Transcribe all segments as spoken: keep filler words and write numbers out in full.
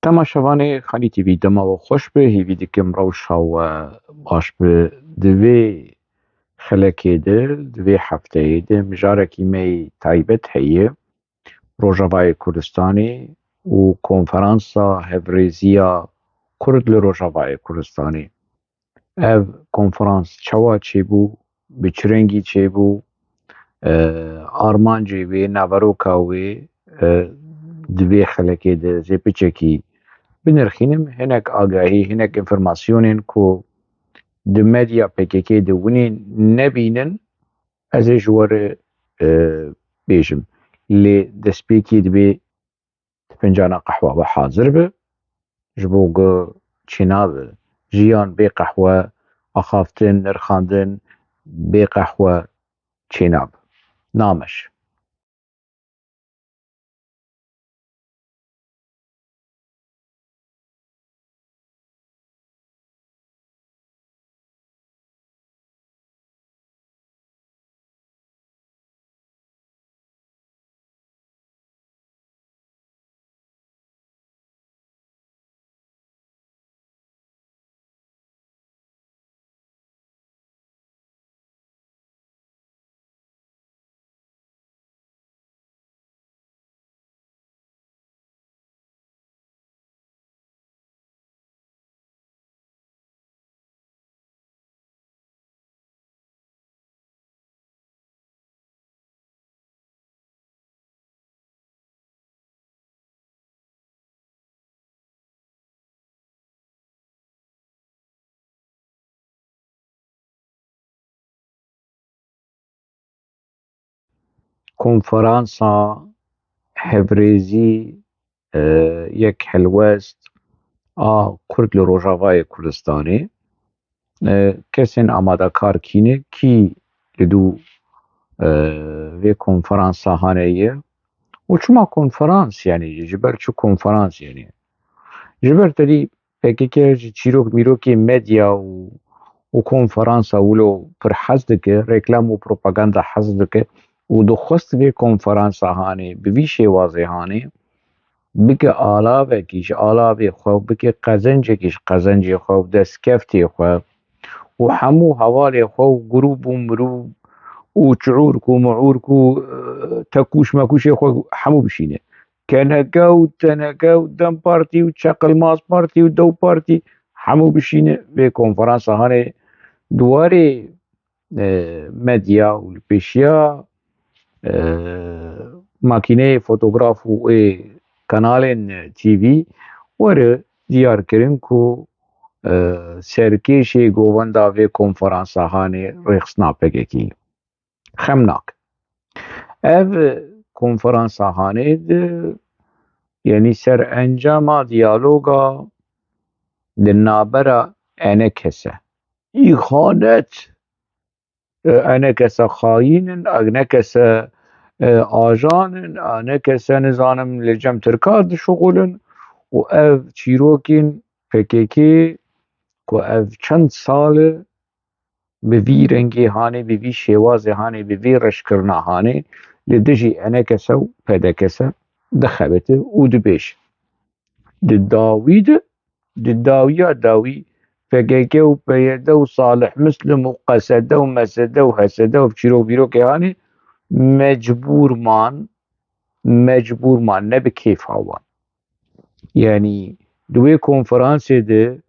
Temaşevanê Xalî T V, dema we xweş be, hêvî dikim rewşa we baş be. Di vê xelekê de, di vê hefteyê de mijarekî me yê taybet heye, Rojavayê Kurdistanê û Konferansa Hevrêziya Kurd li Rojavayê Kurdistanê. Ev konferans çawa çêbû, bi çi rengî çêbû, e, armancê wê, naveroka wê, e, di vê xelekê de zê piçekî binirxînim. Hinek agahî, hinek înformasyonên ku di medya P K K de winê nebînin, ez ê ji we re, e, bêjim. Lê destpêkê divê tu fincana qehwa we hazir be, ji bo ku çênabe. Jiyan bê qehwe, axaftin, nirxandin bê qehwe çênabe. Nameş. Konferansa Hevrêzî, e, yek helwest a Kurd li Rojavayê Kurdistanê. E, kesên amadekar kî ne, kî li dû, e, vê konferansa hane ye? Û çima konferans, yanî ji ber çi konferans, yanî? Ji ber tedî P K K ji çîrok mîrokê medya û, û konferansa wilo pir hez dike, reklam û propaganda hez dike û dixwest vê konferansa hanê, bi vî şêwazê hanê, bike alavekî ji alavê xwe, bike qezencekî ji qezencê xwe û destkeftê xwe û hemû hevalê xwe û grûb û mirûb û çiûrk û miûrk û, e, tekûş mekûşê xwe hemû bişîne. Keneke û teneke û DEM Partî û Çeqilmaz Partî û Dew Partî hemû bişîne vê konferansa hanê di warê, e, medya û li pêşiya, e, makîneyê fotograf û ê kanalên T V were diyar kirin ku, e, serkêşê govenda vê konferansa hanê rêxistina P K K. Xem nake. Ev konferansa hanê di, yanî serencama diyaloga di navbera enekese, îxanet, e, enekese xayîn in, enekese, e, ajan in, enekese nizanim li cem Tirka dişuxulin û ev çîrokên P K K ku ev çend sal e bi vî rengê hanê, bi vî şêwazê hanê, bi vî reşkirina hanê li dijî enekese û pedekese dixebite û dibêje. Di dawî de, di dawiya dawî P K K û P Y D û Salih Muslim û Qesede û Mesede û Hesede û çîrok vîrokê hanê mecbûr man, mecbûr man, ne bi kêfa wan. Yanî di wê konferansê de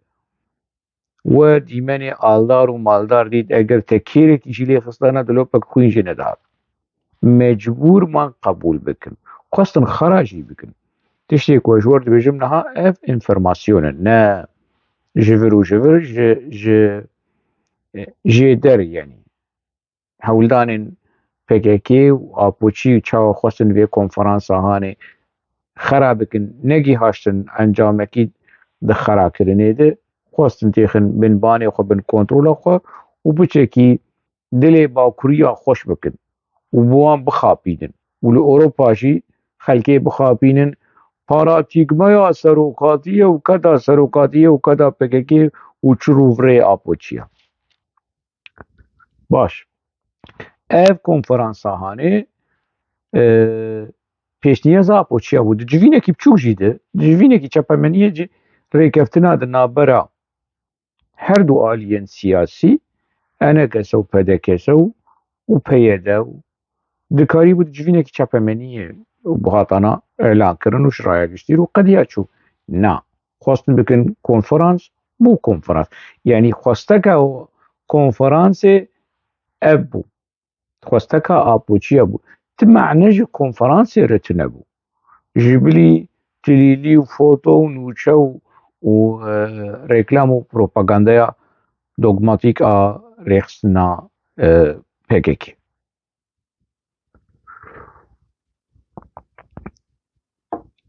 we dîmenê aldar û maldar dît, eger te kêrekî jî lê xistana dilopek xwîn jê nedihat. Mecbûr man qebûl bikin. Xwestin xera jî bikin. Tiştê ku ez ji we re dibêjim niha ev înformasyon in, ne ji vir û ji vir, ji, ji, jê der, yanî. Hewldanên P K K û Apoçî çawa xwestin vê konferansa hanê xera bikin, negihaştin encamekî di xerakirinê de, xwestin têxin bin banê xwe, bin kontrola xwe û biçekî dilê bakuriya xweş bikin û bi wan bixapînin û li Ewropa jî xelkê bixapînin, paratîgmaya serokatiyê û keda serokatiyê û keda P K K û çi rûvirê Apoçiya. Baş. Ev konferansa hanê, e, pêşniyeza Apoçiya bû. Di civînekî biçûk jî de, di civînekî çepemeniyê jî rêkeftina di navbera her du aliyên siyasî, E N K S û P D K S û, û P Y D û dikarîbû di civînekî çepemeniyê û bihatana elan kirin û ji raya giştî rû qediya çû. Na, xwestin bikin konferans, bû konferans. Yanî xwesteka o konferansê ev bû. Xwesteka Apoçiya bû. Ti mane ji konferansê re tune bû. Ji bilî tilîlî û foto û nûçe û, û, e, reklam û propagandaya dogmatîk a rêxistina, e, P K K.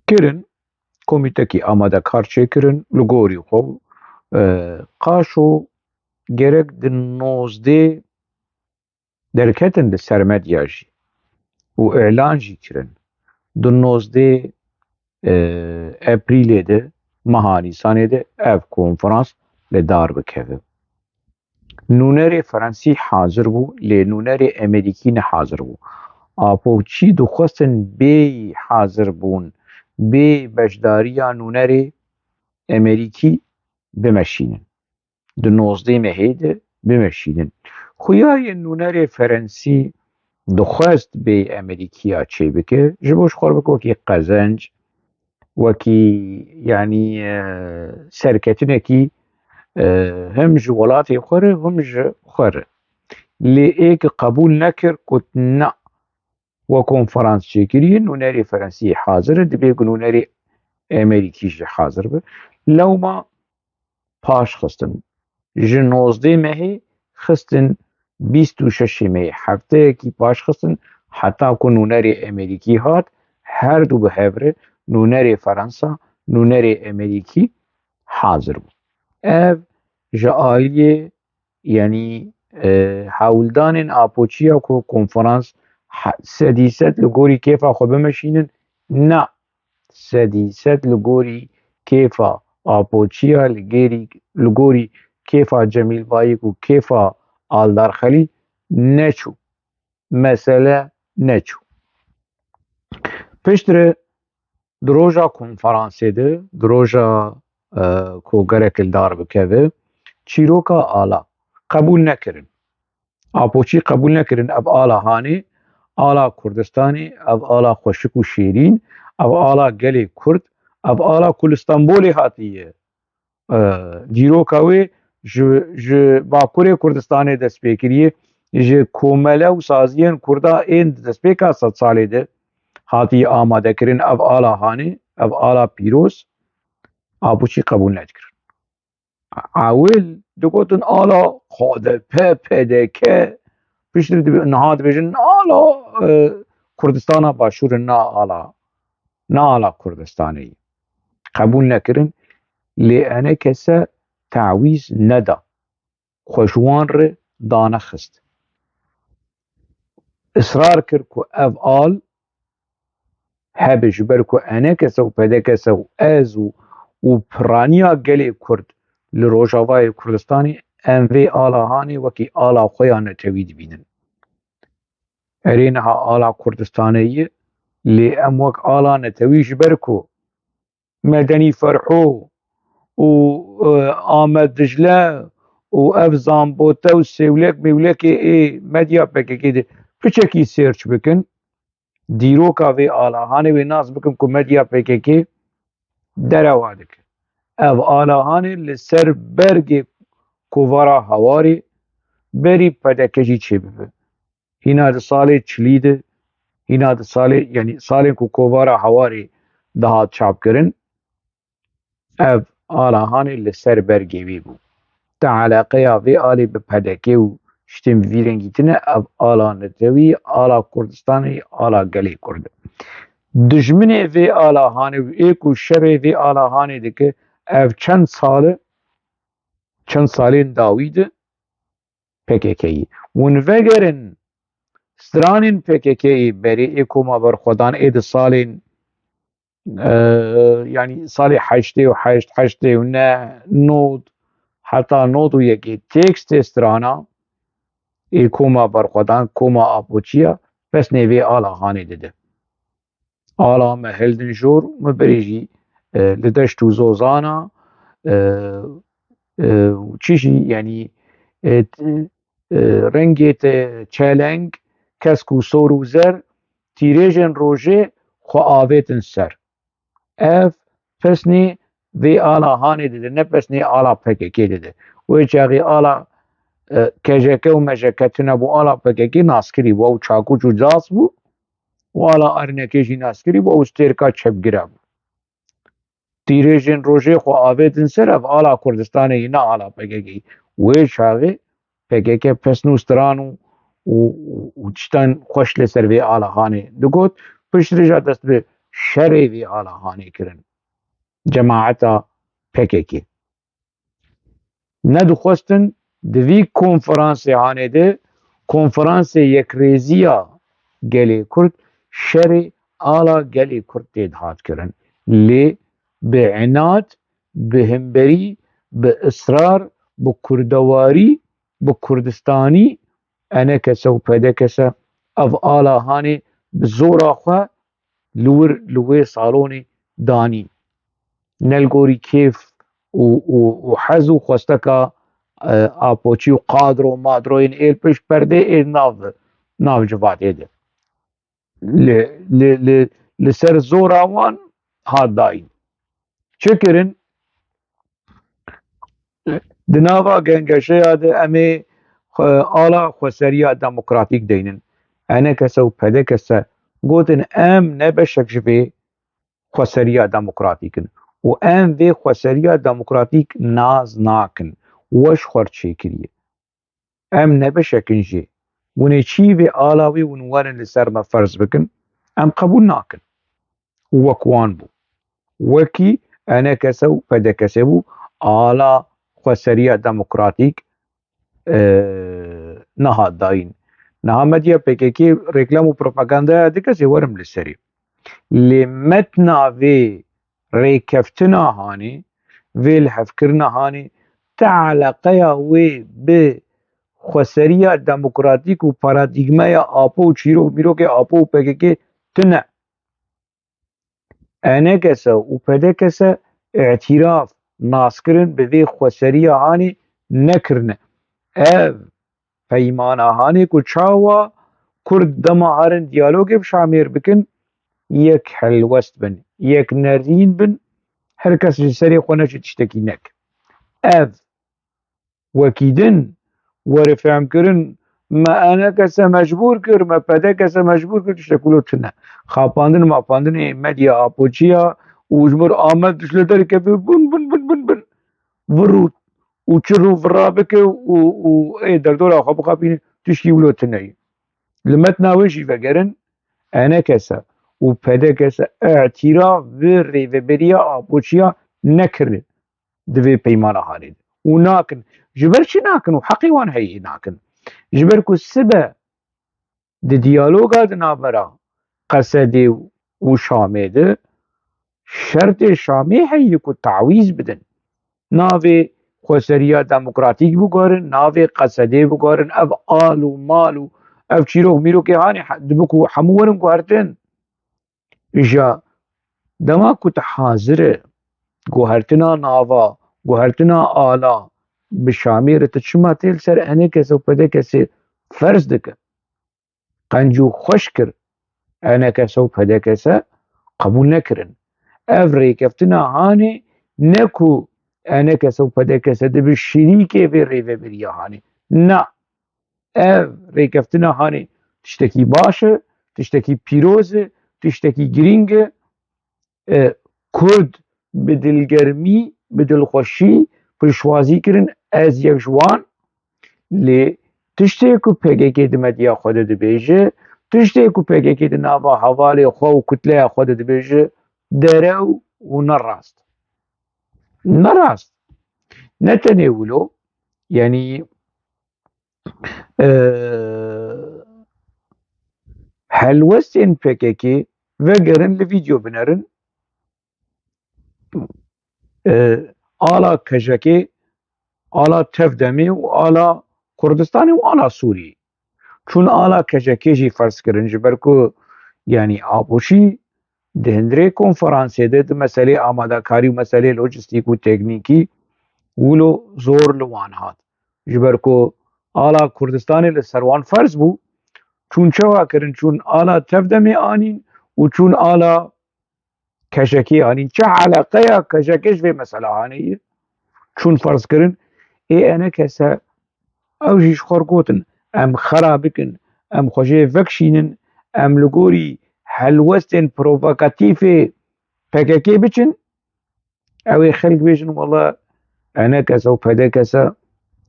Kirin, komîtekî amadekar çêkirin, li gorî xwe, e, qaşo gerek di nozdê derketin li ser medya jî û îlan jî kirin. Di nozdê, e, Eprîlê de, meha Nîsanê de ev konferans li dar bikeve. Nûnerê Fransî hazir bû, lê nûnerê Emerîkî ne hazir bû. Apoçî dixwestin bê hazir bûn, bê beşdariya nûnerê Emerîkî bimeşînin. Di nozdeh mehê de bimeşînin. Xuya yê nûnerê Fransî dixwest bê Emerîkiya çêbike, ji bo ji xwe re bike wekî qezenc, wekî, yanî, e, serketinekî, e, him ji welatê xwe re, him ji xwe re. Lê ê ki qebûl nekir, got, na, we konferans çêkiriye, nûnerê Fransiyê hazir e, dibê ku nûnerê Emerîkî jî hazir be. Lewma paş xistin. Ji nozdeh mehê xistin bîst û şeş mehê, hefteyekî paş xistin, heta ku nûnerê Emerîkî hat, her du bi hev re, nûnerê Fransa, nûnerê Emerîkî hazir bû. Ev ji aliyê, yanî, e, hewldanên Apoçiya ku konferans he-, sedî sed li gorî kêfa xwe bimeşînin, na, sedî sed li gorî kêfa Apoçiya, li gêrî, li gorî kêfa Cemîl Bayik û kêfa Aldar Xelî neçû. Mesele neçû. Piştre di roja konferansê de, di roja, e, ku gerek li dar bikeve, çîroka ala qebûl nekirin. Apoçî qebûl nekirin ev ala hanê, ala Kurdistanê, ev ala xweşik û şêrîn, ev ala gelê Kurd, ev ala ku li Stenbolê hatiye, e, dîroka wê ji, ji Bakurê Kurdistanê dest pê kiriye, ji komele û saziyên Kurda ên di destpêka sedsalê de hatiye amadekirin ev ala hanê, ev ala pîroz, Apoçî qebûl nedikirin. Ewil digotin ala K D P, P D K, piştre dibe-, niha dibêjin ala, e, Kurdistana Başûr e, na ala, na ala Kurdistanê ye. Qebûl nekirin, lê E N K S tawîz neda. Xwe ji wan re danexist. Israr kir ku ev al hebe, ji ber ku E N K S û P D K S û ez û, û piraniya gelê Kurd li Rojavayê Kurdistanê, em vê ala hanê wekî ala xwe ya netewî dibînin. Erê niha ala Kurdistanê ye, lê em wek ala netewî, ji ber ku Medenî Ferho û, e, Amed Dicle û ev Zambote û Sêwlek Mêwlekê ê medya P K K de piçekî search bikin, dîroka vê alahanê wê nas bikin ku medya P K K derewa dike. Ev alahanê li ser bergê kovara Hawarê berî P D K jî çêbibe. Hîna di salê çilî de, hîna di salê, yanî salên ku kovara Hawarê dihat çapkirin, ev alahanê li ser bergê wî bû. Te eleqeya vê alê bi P D K û ştên vî rengî tine, ev ala netewî, ala Kurdistanê, ala gelê Kurd. Dijminê vê alahanê û ê ku şerê vê alahanê dike, ev çend sal e, çend salên dawî de, P K K yî. Hûn vegerin stranên P K K yî berê ê koma berxwedan ê di salên, e, yanî salê heştê û heşt, heştê û neh, nod, heta nod û yekê tekstê strana ê koma berxwedan, koma Apoçiya, pesnê vê alahanê dide. Ala me hildin jor, me berê jî, e, li deşt û zozana, e, e, çi jî, yanî, e, t-, e, rengê te çeleng, kesk û sor û zer, tîrêjên rojê xwe avêtin ser. Ev pesnê vê ala hanê dide, ne pesnê ala P K K dide. Wê çaxê ala, e, K J K û M J K tune bû, ala P K K naskirî bû, ew çakûç û cas bû, û ala Ernekê jî naskirî bû, ew stêrka çepgire bû. Tîrêjên rojê xwe avêtin ser, ev ala Kurdistanê yî, ne ala P K K. Wê çaxê P K K pesn û stran û, û, û, û tiştan xweş li ser vê ala hanê digot, piştre jî dest bi şerê vê ala hanê kirin. Cemaeta P K K. Nedixwestin di vî konferansê hanê de, konferansê yekrêziya gelê Kurd, şerê ala gelê Kurd tê dihat kirin. Lê bi inat, bi himberî, bi israr, bi kurdewarî, bi kurdistanî, E N K S û P D K S ev ala hanê bi zora xwe li wir li wê salonê danî. Ne li gorî kêf û, û, û hez û xwesteka, e, Apoçî û kadro madroyên êl pişt perdê ê nav, nav civatê de. Li, li, li, li ser zora wan hat dayîn. Çi kirin? Di nava gengeşeya de em ê xwe, ala xweseriya demokratîk deynin. E N K S û P D K S gotin, em ne beşek ji vê xweseriya demokratîk in û em vê xweseriya demokratîk nas nakin. We ji xwe çêkiriye. Em ne beşek in jê. Hûn ê çî vê ala wî hûn werin li ser me ferz bikin? Em qebûl nakin. Wek wan bû. Wekî E N K S û P D K S bû, ala xweseriya demokratîk, e, nehat dayîn. Niha medya P K K reklam û propagandaya dike, ez ê werim li serê. Lê metna vê rêkeftina hanê, vê lihevkirina hanê, ti eleqeya wê bi xweseriya demokratîk û paradîgmeya Apo û çîrok mîrokê Apo û P K K tune. E N K S û P D K S îtîraf, naskirin bi vê xweseriya hanê nekirine. Ev peymana hanê ku çawa Kurd dema herin diyalogê bi Şamêr bikin, yek helwest bin, yek nerîn bin, her kes ji serê xwe neçe tiştekî neke. Ev wekî din were fehmkirin, me E N K S mecbûr kir, me P D K S mecbûr kir, tiştek wilo tune. Xapandin mapandinê medya Apoçiya û ji mir Amed dişle derkeve bin, bin, bin, bin, bin. Vir û, û çir û vira bike û, û ê derdora xwe bixapîne, tişkî wilo tune ye. Li metna wê jî vegerin, E N K S û P D K S îtîraf bi rêveberiya Apoçiya nekirine di vê peymana hanê de. Û nakin. Ji ber çi nakin û heqê wan heye nakin? Ji ber ku sibe di diyaloga di navbera Qesedê û Şamê de şertê Şamê heye ku tawîz bidin. Navê xweseriya demokratîk biguherin, navê Qesedê biguherin, ev al û mal û ev çîrok mîrokê hanê he-, dibe ku hemû werin guhertin. Îja dema ku tu hazir e guhertina nava, guhertina ala bi Şamê re, tu çima tê li ser E N K S û P D K S ferz dike? Qenc û xweş kir, E N K S û P D K S qebûl nekirin. Ev rêkeftina hanê ne ku E N K S û P D K S dibe şirîkê vê rêveberiya hanê. Na, ev rêkeftina hanê tiştekî baş e, tiştekî pîroz e, tiştekî girîng e. E, Kurd bi dilgermî, bi dilxweşî piştwazî kirin, ez yek ji wan. Lê tiştê ku P K K di medya xwe de dibêje, tiştê ku P K K di nava hevalê xwe û kutleya xwe de dibêje, derew û ne rast. Ne rast. Ne tenê wilo, yanî, e, helwestên P K K vegerin, li vîdeo binerin, e, ala K J K, ala T F D M û ala Kurdistanê û ala Sûriyê. Çûn ala K J K jî ferz kirin, ji ber ku, yanî, Apoçî Di hundirê konferansê de di meselê amadakarî û meselê lojîstîk û teknîkî wilo zor li wan hat. Ji ber ku ala Kurdistanê li ser wan ferz bû, çûn çawa kirin, çûn ala Tevdemê anîn û çûn ala K J K anîn. Çi eleqeya K J K ji vê mesela hanê ye? Çûn ferz kirin, ê enekese ew jî ji xwe re gotin, em xera bikin, em xwe jê vekişînin, em li gorî helwestên provokatîfê P K K biçin, ew ê xelk bêjin, wele enekese û P D K S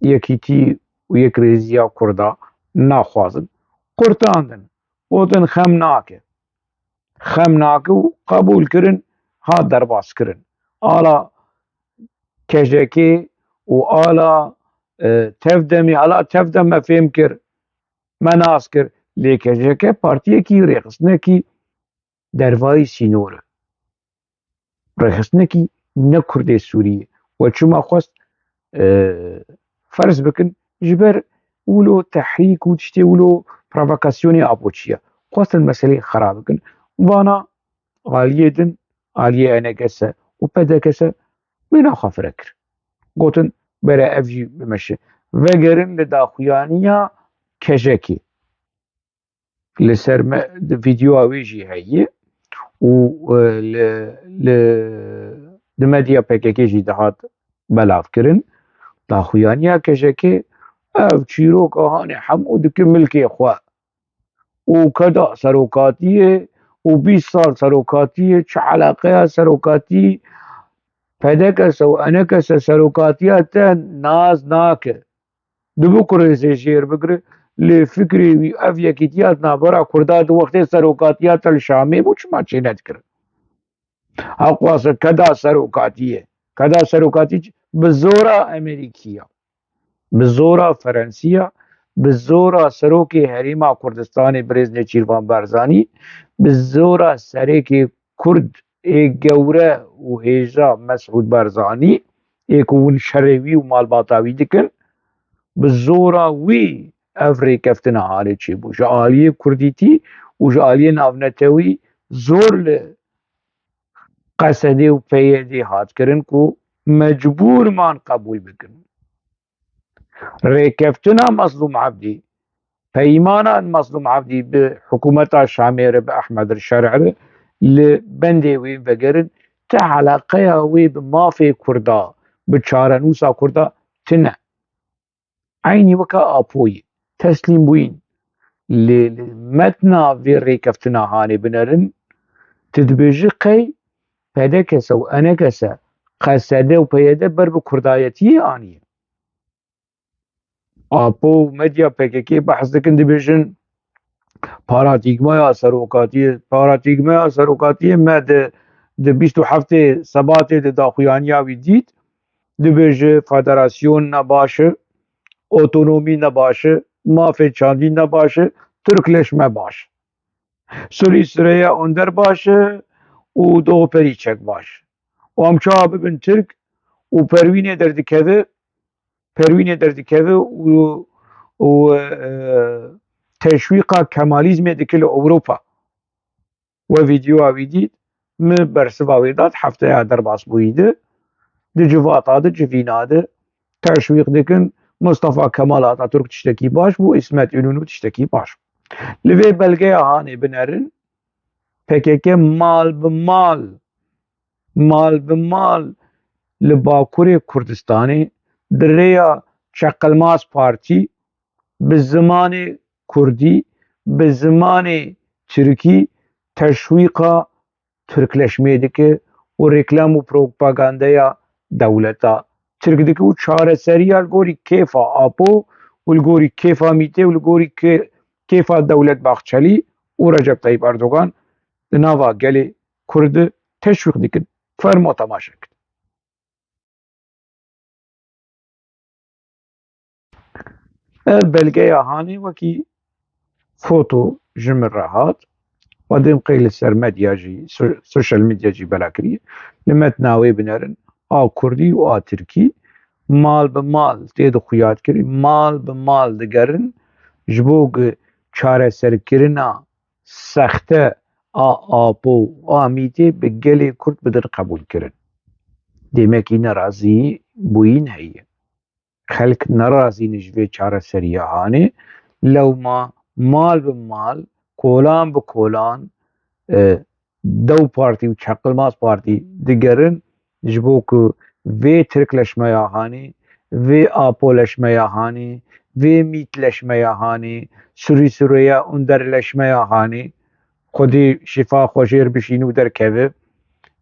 yekîtî û yekrêziya Kurda naxwazin. Qurtandin, gotin xem nake. Xem nake û qebûl kirin, hat derbas kirin. Ala K J K û ala, e, Tevdemê, ala Tevdem me fêm kir, me nas kir. Lê K J K partiyekî rêxistinekî dervayî sînor e. Rêxistinekî ne Kurdê Sûrî ye. We çima xwest, e, ferz bikin, ji ber wilo tehrîk û tiştê wilo provokasyonê Apo çi ye? Xwestin meseleyê xera bikin. Vana aliyê din, aliyê E N K S û P D K S wê naxwe fire kir. Gotin, bere ev jî bimeşe. Vegerin li daxuyaniya K J K. Li ser me, di vîdeoya wê jî heye û, e, li, li, di medya P K K jî dihat belavkirin. Daxuyaniya K J K, ev çîroka hanê hemû dike milkê xwe. Û keda serokatiyê û bîst sal serokatiyê, çi eleqeya serokatî, P D K S û E N K S serokatiya te nas nake. Dibe Kurê zê jêr bigire, lê fikrê wî ev yekîtiya di navbera Kurda di wextê serokatiya te li Şamê bû, çima çê nedikirin? Heqwase keda serokatiyê. Keda serokatî bi zora Amerîkiya, bi zora Ferensiya, bi zora serokê Herêma Kurdistanê birêz Nêçîrvan Barzanî, bi zora serokê Kurd ê gewre û hêja Mesûd Barzanî, ê ku hûn şerê wî û malbata wî dikin, bi zora wî ev rêkeftina hanê çêbû. Ji aliyê kurdîtî û ji aliyê navnetewî zor li Q S D û P Y D hat kirin ku mecbûr man qebûl bikin. Rêkeftina Mezlûm Ebdî, peymana Mezlûm Ebdî bi hikûmeta Şamê re, bi Ehmed Şer'î re, li bendê wê vegerin, ti eleqeya wê bi mafê Kurda, bi çarenûsa Kurda tine. Eynî weke Apoyê, teslîm bûyîn. Lê li metna vê rêkeftina hanê binerin, tu dibêjî qey P D K S û E N K S, Q S D û P Y D ber bi kurdayetiyê aniye. Apo û medya P K K behs dikin, dibêjin, paradîgmaya serokatiyê, paradîgmaya serokatiyê me di, di bîst û heftê Sebatê di daxuyaniya wî dît, dibêje federasyon ne baş e, otonomî ne baş e, mafê çandî ne baş e, Tirk leş me baş e. Surî Süreyya Onder baş e û Doğu Perinçek baş e. Û em çawa bibin Tirk û Perwînê derdikeve, Perwînê derdikeve û, û, e, teşwîqa Kemalîzmê dike li Ewropa. We vîdeoya wî dît, min bersiva wê da, di hefteya derbasbûyî de, di civata de, civîna de teşwîq dikin, Mustafa Kemal Atatürk tiştekî baş bû, Îsmet Înûnû tiştekî baş bû. Li vê belgeya hanê binerin, P K K mal bi mal, mal bi mal li Bakurê Kurdistanê di rêya Çeqilmaz Partî bi zimanê kurdî, bi zimanê tirkî teşwîqa tirkleşmê dike û reklam û propagandeya dewleta tirk dike û çareseriya li gorî kêfa Apo û li gorî kêfa Mîtê û li gorî kê-, kêfa Dewlet Bahçelî û Recep Tayyip Erdogan di nava gelê Kurd de teşwîq dikin. Fermo temaşe kin. Ev belgeya hanê wekî foto ji min re hat. Û dêm qey li ser medya jî, so-, sosyal medya jî bela kiriye. Li metna wê binerin, a kurdî û a tirkî mal bi mal tê dixuyat kirin, mal bi mal digerin ji bo ku çareserkirina sexte a Apo û a MÎT'ê bi gelê Kurd bidin qebûlkirin. Demekî nerazî bûyîn heye. Xelk nerazî ne ji vê çareseriya hanê. Lewma mal bi mal, kolan bi kolan, e, Dew Partî û Çeqilmaz Partî digerin, ji bo ku vê Tirk leşmeya hanê, vê Apo leşmeya hanê, vê MÎT leşmeya hanê, Surî Surêya Under leşmeya hanê, Xwedê şifa xwe jêr bişîn û derkeve,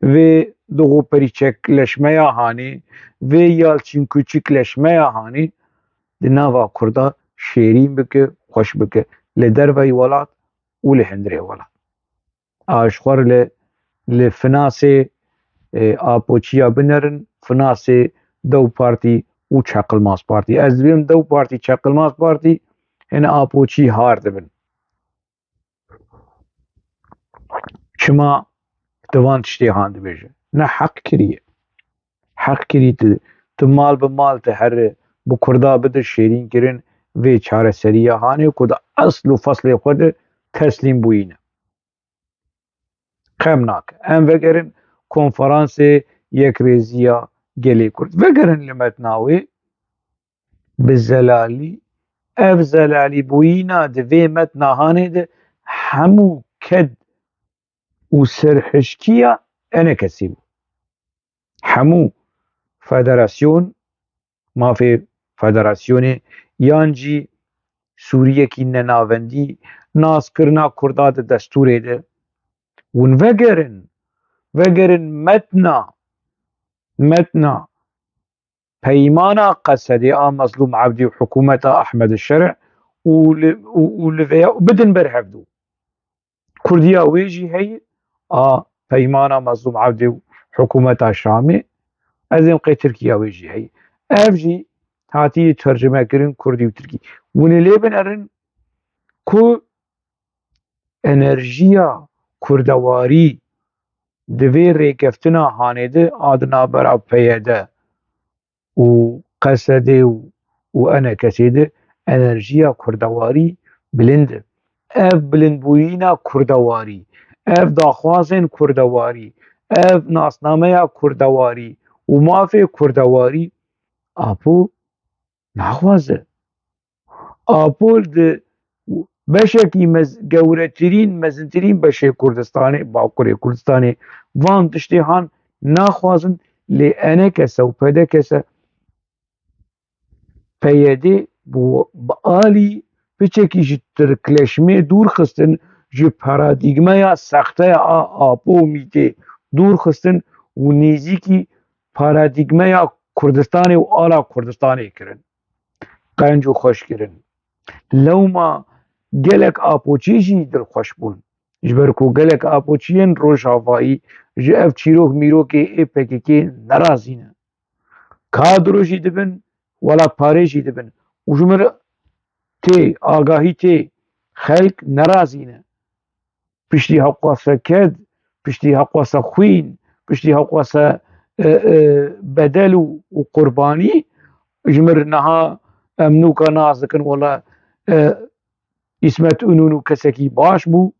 vê Doğu Perinçek leşmeya hanê, vê Yalçın Küçük leşmeya hanê, di nava Kurda şêrîn bike, xweş bike, li derveyî welat û li hundirê welat. A ji xwe re li, li finasê, e, Apoçiya binerin, finasê Dew Partî û Çeqilmaz Partî. Ez dibêm Dew Partî, Çeqilmaz Partî, hin Apoçî har dibin. Çima tu van tiştê han dibêje? Ne heq kiriye. Heq kirî tu, tu mal bi mal tu here bi Kurda bide şêrîn kirin vê çareseriya hanê ku di esl û feslê xwe de teslîm bûyî ne. Xem nake. Em vegerin konferansê yekrêziya gelê Kurd. Vegerin li metna wê bi zelalî, ev zelalîbûyîna di vê metna hanê de hemû ked û serhişkiya enekesî bû. Hemû federasyon, mafê federasyonê yan jî Sûriyekî nenavendî, naskirina Kurda di destûrê de. Hûn vegerin, vegerin metna, metna peymana Qesedê a Mezlûm Ebdî û hikûmeta Ehmed Şerî û li, û, û li vêya û bidin ber hevdû. Kurdiya wê jî heye, a peymana Mezlûm Ebdî û hikûmeta Şamê, ez êm qê Tirkiya wê jî heye. Ev jî hatiye tercime kirin Kurdî û Tirkî. Hûn ê lê binerin ku enerjiya kurdewarî di vê rêkeftina hanê de a di navbera P Y D û Qesedê û, û enekesê de enerjiya kurdewarî bilind e. Ev bilindbûyîna kurdewarî, ev daxwazên kurdewarî, ev nasnameya kurdewarî û mafê kurdewarî Apo naxwaze. Apo di beşekî mez-, gewretirîn, mezintirîn beşê Kurdistanê, Bakurê Kurdistanê, van tiştê han naxwazin, lê enekese û pedekese P Y D bi, bi alî piçekî ji tirkleşmê dûr xistin, ji paradîgmeya sexteya a Apo û MÎT'ê dûr xistin û nêzîkî paradîgmeya Kurdistanê û ala Kurdistanê kirin. Qenc û xweş kirin. Lewma gelek Apoçî jî dilxweş bûn. Ji ber ku gelek Apoçiyên Rojavayî ji ev çîrok mîrokê ê P K K nerazî ne. Kadro jî dibin, welatparêz jî dibin. Û ji mir tê, agahî tê, xelk nerazî ne. Piştî heqwasa ked, piştî heqwasa xwîn, piştî heqwasa, e, e, bedel û, û qurbanî, ji mir niha em nûka nas dikin, wela, e, Îsmet Înûnû kesekî baş bû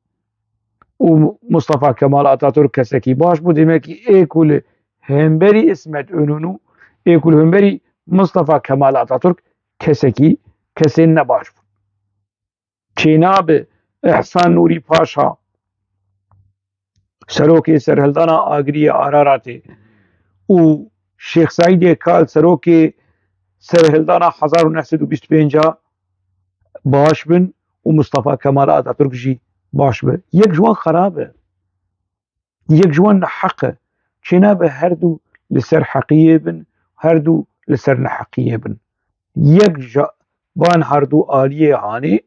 û Mustafa Kemal Atatürk kesekî baş bû. Demekî ê ku li hemberî Îsmet Înûnû, ê ku li hemberî Mustafa Kemal Atatürk kesekî, kesên nebaş bûn. Çênabe Îhsan Nûrî Paşa, serokê serhildana agiriyê Araratê û Şêx Seîdê Kal, serokê serhildana hezar û neh sed û bîst û pênc a baş bin û Mustafa Kemal Atatürk jî baş be. Yek ji wan xerab e. Yek ji wan neheq e. Çênabe her du li ser heqiyê bin, her du li ser neheqiyê bin. Yek ji van her du aliyê hanê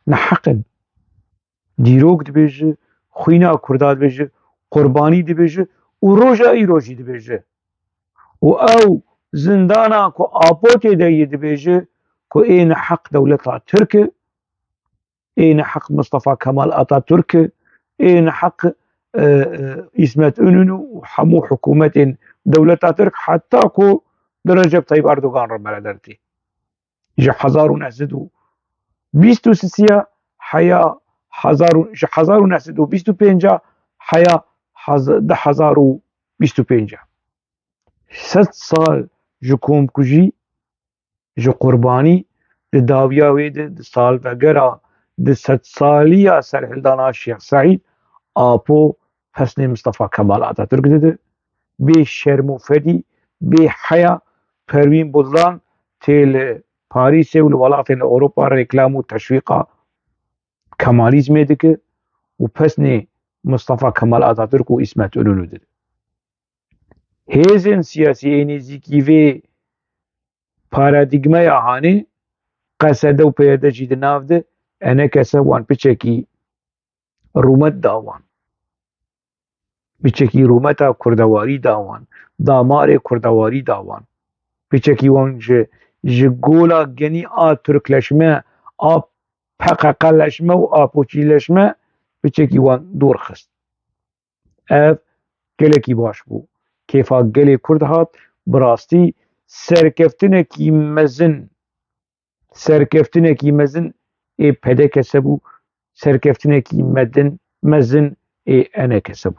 neheq in. Dîrok dibêje, xwîna Kurda dibêje, qurbanî dibêje û roja îro jî dibêje. Û ew zindana ku Apo tê de yê dibêje ku ê neheq dewleta Tirk e, ê neheq Mustafa Kemal Atatürk e, ê neheq, e, e, Îsmet Înûnû û hemû hikûmetên dewleta Tirk, heta ku di Recep Tayyip Erdogan re mere dertê. Ji hezar û neh sed û bîst û sisiya heya hezar û, ji hezar û neh sed û bîst û pênc heya hez-, du hezar û bîst û pênc. Sed sal ji komkujî, ji qurbanî, di dawiya wê de di salvegera di sedsaliya serhildana Şêx Seîd, Apo pesnê Mistefa Kemal Atatürk dide. Bê şerm û fedî, bê heya Perwîn Budlan tê li Parîsê û li welatên li Ewropa reklam û teşwîqa Kemalîzmê dike û pesnê Mistefa Kemal Atatürk û Îsmet Înonû dide. Hêzên siyasî ê nêzîkî vê paradîgmeya hanê, Qesede û P Y D jî di nav de, enekese wan piçekî rûmet da wan. Piçekî rûmeta kurdewarî da wan, damarê kurdewarî da wan. Piçekî wan ji, ji gola genî a Tirkleşme, a P K K leşme û Apoçî leşme piçekî wan dûr xist. Ev gelekî baş bû. Kêfa gelê Kurd hat, bi rastî serkeftinekî mezin, serkeftinekî mezin ê P D K S bû, serkeftinekî medin, mezin ê E N K S bû.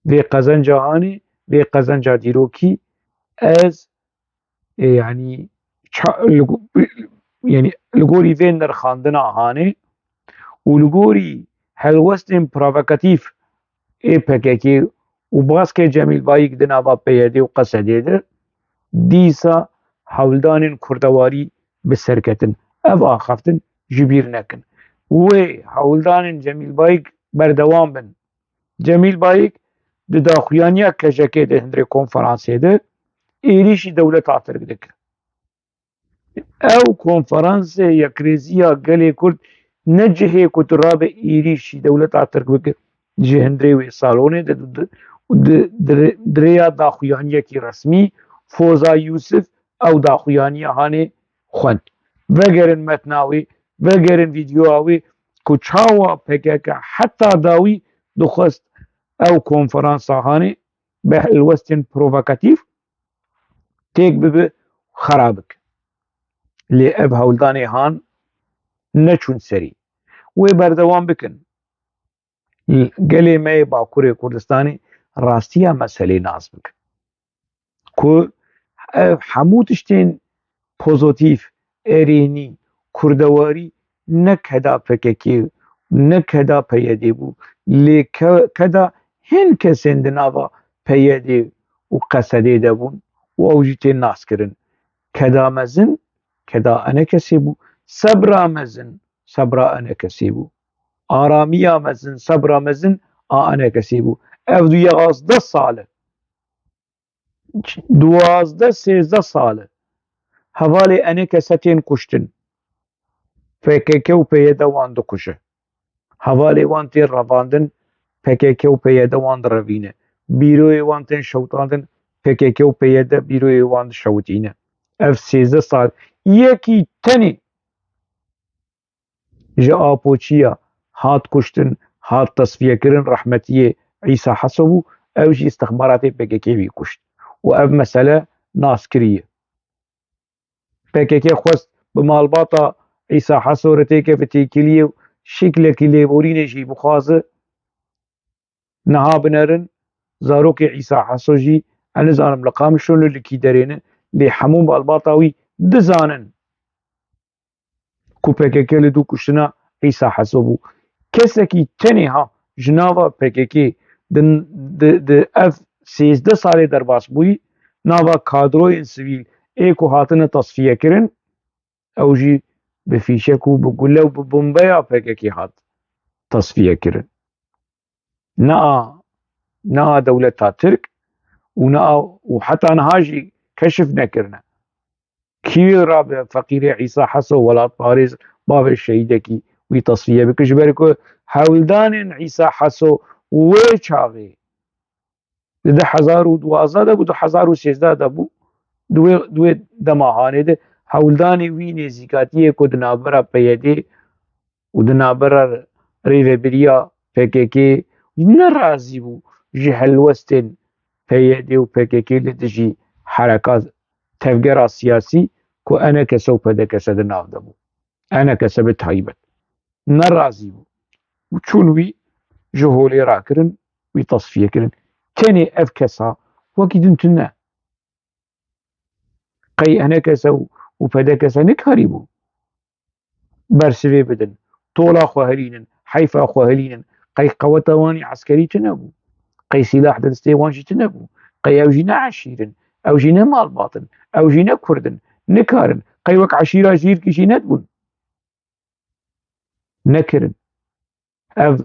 Vê qezenca hanê, vê qezenca dîrokî ez, e, yanî ça-, li go-, yanî li gorî vê nirxandina hanê û li gorî helwestên provokatîf ê P K K û baskê Cemîl Bayik di nava P Y D û Qesedê de, dîsa hewldanên kurdewarî bi ser ketin. Ev axaftin ji bîr nekin. Wê hewldanên Cemîl Bayik berdewam bin. Cemîl Bayik di daxuyaniya K J K de, hundirê konferansê de, êrîşî dewleta Tirk dike. Ew konferansê yekrêziya gelê Kurd ne cihê ku tu rabe êrîşî dewleta Tirk bike ji hundirê wê salonê de, di, di, di, di rêya daxuyaniyekî resmî, Foza Yûsif ew daxuyaniya hanê xwend. Vegerin metna wê, vegerin vîdeoya wê ku çawa P K K heta dawî dixwest ew konferansa hanê bi helwestên provokatîf têk bibe, xera bike. Lê ev hewldanê han neçûn serî. Wê berdewam bikin. Gelê me yê Bakurê Kurdistanê rastiya meselê nas bikin. Ku ev hemû tiştên pozotîf, erênî, kurdewarî ne keda P K K, ne keda P Y D bû, lê ke-, keda hin kesên di nava P Y D û Qesedê de bûn û ew jî tên naskirin. Keda mezin, keda E N K S bû. Sebra mezin, sebra E N K S bû. Aramiya mezin, sebra mezin a E N K S bû. Ev du yazdeh sal e. Duwazdeh sêzdeh sal e hevalê E N K S tên kuştin. P K K û P Y D wan dikuje. Hevalê wan tên revandin, P K K û P Y D wan direvîne. Bîroyê wan tên şewitandin, P K K û P Y D bîroyê wan dişewitîne. Ev sêzdeh sal, yekî tenê ji Apoçiya hat kuştin, hat tesfiyekirin, rehmetiyê Îsa Heso bû, ew jî îstixbaratê P K K wî kuşt û ev mesele nas kiriye. P K K xwest bi malbata Îsa Heso re têkeve têkiliyê û şiklekî lêborînê jî bixwaze. Niha binerin, zarokê Îsa Heso jî, ez nizanim li Qamişlo ne li kî derê ne, lê hemû malbata wî dizanin ku P K K li dû kuştina Îsa Heso bû. Kesekî tenê ha ji nava P K K di, di, di ev sêzdeh salê derbas bûyî, nava kadroyên sivîl ê ku hatine tasfiye kirin, ew jî bi fîşek û bi gule û bi bombeya P K K hat tasfiye kirin. Ne a, ne a dewleta Tirk û ne a, û heta niha jî keşif nekirine. Kî wê rabe feqîrê Îsa Heso, welatparêz, bavê şehîdekî wî tasfiye bike? Ji ber ku hewldanên Îsa Heso wê çaxê di du hezar û duwazdeh de bû, du hezar û sêzdeh de bû, di wê, di wê dema hanê de hewldanê wî nêzîkatiyê ku di navbera P Y D û di navbera rêvebiriya P K K nerazî bû ji helwestên P Y D û P K K li dijî hereka tevgera siyasî ku E N K S û P D K S di nav de bû. E N K S bi taybet nerazî bû. û çûn wî ji holê rakirin, wî tasfiye kirin. Tenê ev kesa wekî din tune. Qey enekese û, û pedekese nikarîbû bersivê bidin, tola xwe hilînin, heyfa xwe hilînin, qey qeweta wan î eskerî tune bû, qey sîlah di destê wan jî tune bû, qey ew jî ne eşîr in, ew jî ne malbat in, ew jî ne kurd in, nikarin, qey wek eşîra jîrkî jî nedibûn, nekirin. Ev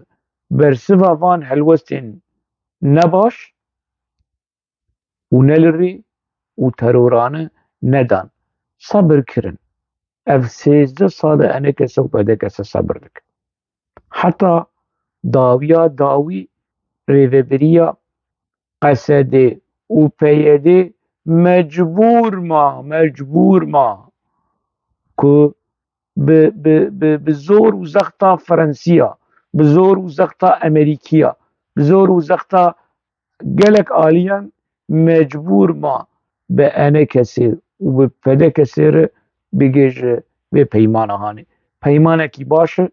bersiva van helwestên nebaş û ne li rê û terorane nedan. Sebir kirin. Ev sêzdeh sal e enekese û pedekese sebir dikin. Heta dawiya dawî rêvebiriya Qesedê û P Y D mecbûr ma, mecbûr ma ku bi, bi, bi, bi zor û zexta Frensiya, bi zor û zexta Amerîkiya, bi zor û zexta gelek aliyan mecbûr ma bi enekesê û bi pedekesê re bigihêje vê peymana hanê. Peymanekî baş e,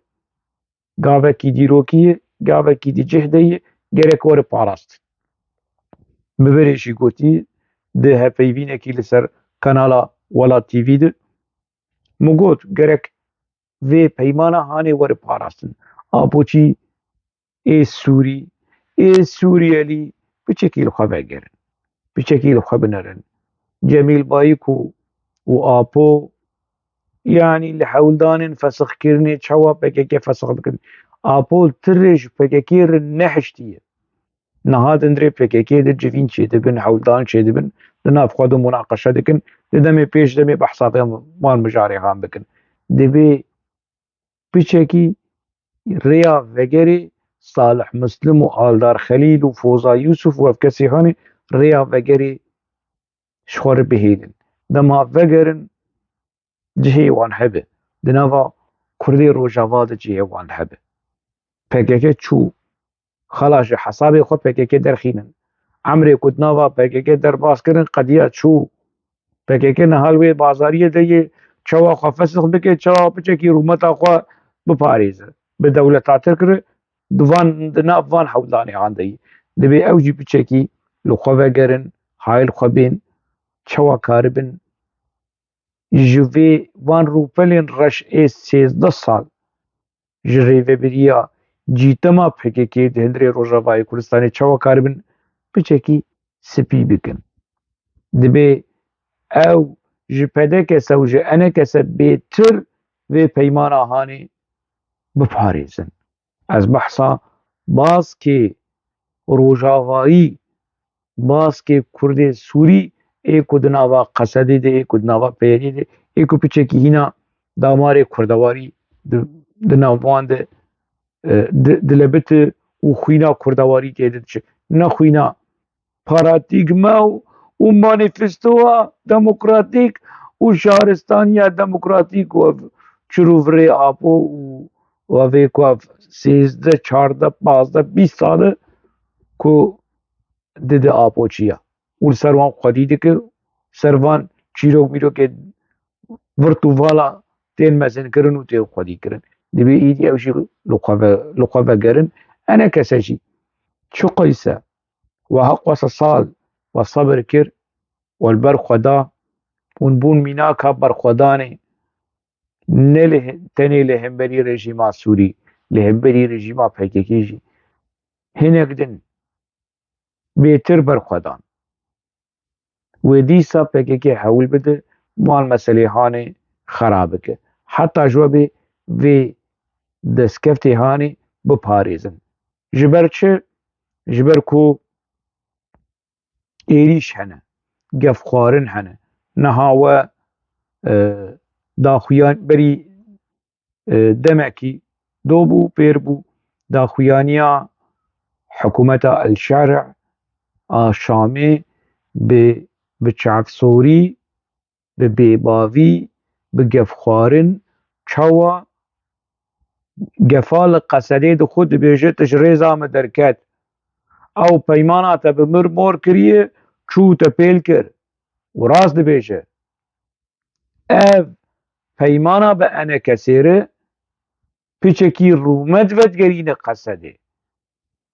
gavekî dîrokî ye, gavekî di cih de ye, gerek were parastin. Min berê jî gotî, di hevpeyvînekî li ser kanala Welat T V de, min got, gerek vê peymana hanê were parastin. Apoçî ê Sûrî, ê Sûriyelî piçekî li xwe vegerin. Piçekî li xwe binerin. Cemîl Bayik û, û Apo, yanî li hewldanên fesixkirinê çawa P K K fesix bikin? Apo tirê ji P K K re nehiştiye. Niha di hundirê P K K de civîn çêdibin, hewldan çêdibin, di nav xwe de munaqeşe dikin, di demê pêş demê behsa vê wan mijarê han bikin. Divê piçekî rêya vegerê Salih Muslim û Aldar Xelîl û Foza Yusuf û ev kesê hanê rêya vegerê ji xwe re bihêlin. Dema vegerin, cihê wan hebe. Di nava Kurdê Rojava de cihê wan hebe. P K K çû. Xela ji hesabê xwe P K K derxînin. Emrê ku di nava P K K derbas kirin, qediya çû. P K K niha li wê bazariyê de yê, çawa xwe fesix bike, çawa piçekî rûmeta xwe biparêze. Bi dewleta Tirk re di van, di nav van hewldanê han de yê. Divê ew jî piçekî li xwe vegerin, hayê li xwe bên, çawa karibin ji vê van rûpelên reş ê sêzdeh sal ji rêvebiriya cîtema P K K di hundirê Rojavayê Kurdistanê çawa karibin piçekî spî bikin. Divê ew ji P D K S û ji E N K S bêtir vê peymana hanê biparêzin. Ez behsa baskê Rojavayî, baskê Kurdê Sûrî ê ku di nava Qesedê de, ê ku di nava P Y D de, ê ku piçekî hîna damarê kurdewarî di, di nav wan de, e, di, dilebite û xwîna kurdewarî tê de diçe. Ne xwîna paratîgma û, û manîfestoya demokratîk û şaristaniya demokratîk û ev çir û virê Apo û, û ev ê ku ev sêzdeh, çardeh, pazdeh, bîst sal e ku dide Apo çi ye. Û li ser wan xwedî dike, ser van çîrok mîrokê virt û vala tên mezinkirin û tên xwedîkirin. Divê îdî ew jî li xwe ve, li xwe vegerin. E N K S jî çi qeyse, wiha qasa sal we sebir kir, we li ber xwe da, hûn bûn mînaka berxwedanê, ne li, tenê li hemberî rejîma Sûrî, li hemberî rejîma P K K jî. Hinek din bêtir berxwedan. Wê dîsa P K K hewl bide wan meselê hanê xera bike. Heta ji we bê vê destkeftê hanê biparêzin. Ji ber çi? Ji ber ku êrîş hene, gefxwarin hene. Niha we, e, daxuyan berî, e, demekî do bû, pêr bû, daxuyaniya hikûmeta El Şerî a Şamê bi, bi çavsorî, bi bêbavî, bi gefxwarin, çawa gefa li Qesedê dixwe dibêje, tu ji rêza min derket. Ew peymana te bi mir mor kiriye, çû te pêl kir. Û rast dibêje. Ev peymana bi E N K S'ê re piçekî rûmet vedigerîne Qesedê.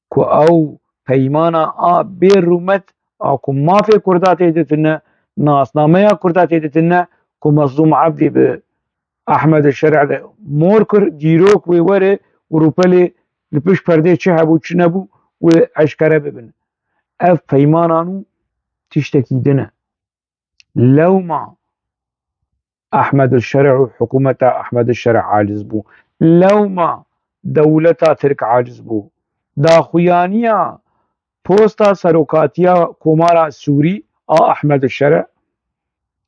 Ku ew peymana a bê rûmet a ku mafê Kurda tê de tune, nasnameya Kurda tê de tune, ku Mezlûm Ebdî bi Ehmed Şer'e de mor kir, dîrok wê were û rûpelê li pişt perdê çi hebû, çi nebû, wê eşkere bibin. Ev peymanan û tiştekî din e. Lewma Ehmed Şer'e û hikûmeta Ehmed Şer'e aciz bû. Lewma dewleta Tirk aciz bû. Daxuyaniya posta serokatiya Komara Sûrî a Ehmed Şer'e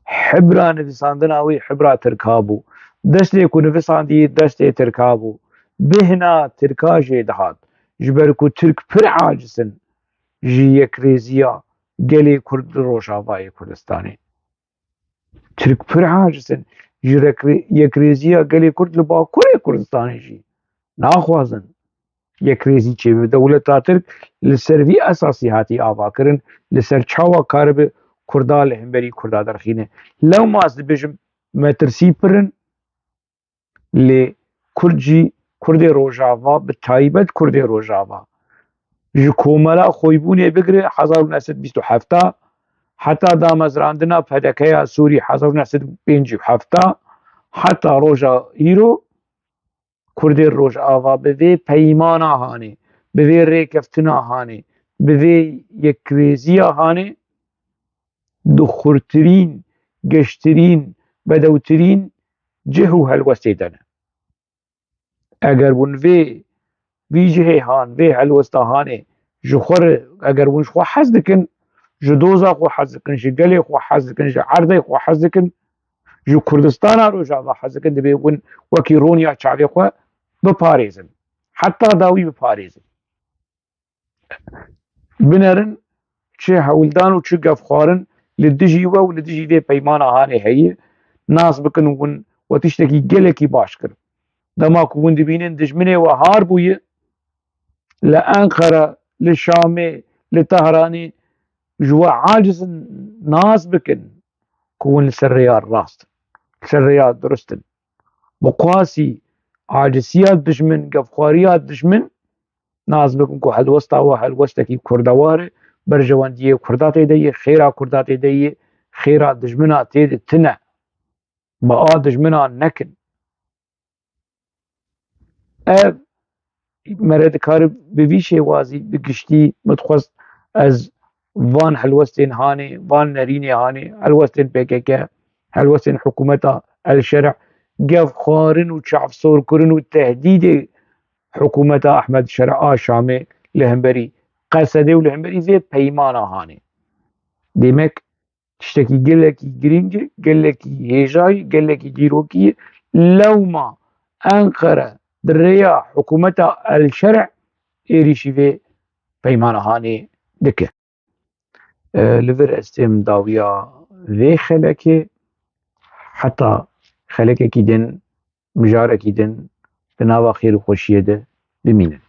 hibra nivîsandina wî hibra Tirka bû. Destê ku nivîsandî destê Tirka bû. Bêhna Tirka jê dihat. Ji ber ku Tirk pir aciz in ji yekrêziya gelê Kurd li Rojavayê Kurdistanê. Tirk pir aciz in ji rekrê-, yekrêziya gelê Kurd li Bakurê Kurdistanê jî. Naxwazin yekrêzî çêbibe. Dewleta Tirk li ser vî esasî hatî avakirin, li ser çawa karibe Kurda li hemberî Kurda derxîne. Lewma ez dibêjim metirsî pir in, lê Kurd jî, Kurdê Rojava, bi taybet Kurdê Rojava, ji komela xwebûnê bigire hezar û neh sed bîst û heft heta damezrandina P D K'ya Sûrî hezar û neh sed û pêncî û heft heta roja îro, Kurdê Rojava bi vê peymana hanê, bi vê rêkeftina hanê, bi vê yekrêziya hanê, di xurtirîn, geştirîn, bedewtirîn cih û helwestê de ne. Eger hûn vê, vî cihê han, vê helwesta hanê ji xwe re, eger hûn ji xwe hez dikin, ji doza xwe hez dikin, ji gelê xwe hez dikin, ji erdê xwe hez dikin, ji Kurdistana Rojava hez dikin, divê hûn wekî roniya çavê xwe biparêzin. Heta dawî biparêzin. Binerin çi hewldan û çi gefxwarin li dijî we û li dijî vê peymana hanê heye, nas bikin û hûn we tiştekî gelekî baş kirin. Dema ku hûn dibînin dijminê we har bûye, li Enqere, li Şamê, li Tehranê ji we aciz in, nas bikin ku hûn li ser rêya rast in, li ser rêya durust in. Bi qasî acisiya dijmin, gefxwariya dijmin, nas bikin ku helwesta we helwestekî kurdewar e, berjewendiyê kurda tê de ye, xêra kurda tê de ye, xêra dijmina tê de tine. Bi a dijmina nekin. Ev mere dikare bi vî şêwazî bi giştî min dixwest ez van helwestên hanê, van nerînê hanê, helwestên P K K, helwestên hikûmeta El Şer'e, gefxwarin û çavsorkirin û tehdîdê hikûmeta Ehmed Şer'e a Şamê li hemberî Qesedê û li hemberî vê peymana hanê. Demek tiştekî gelekî girîng e, gelekî hêja ye, gelekî dîrokî ye. Lewma Enqere di rêya hikûmeta El Şer'e êrîşî vê peymana hanê dike. E, li vir ez têm dawiya vê xelekê, heta xelekekî din, mijarekî din, di nava xêr û xweşiyê de bimînin.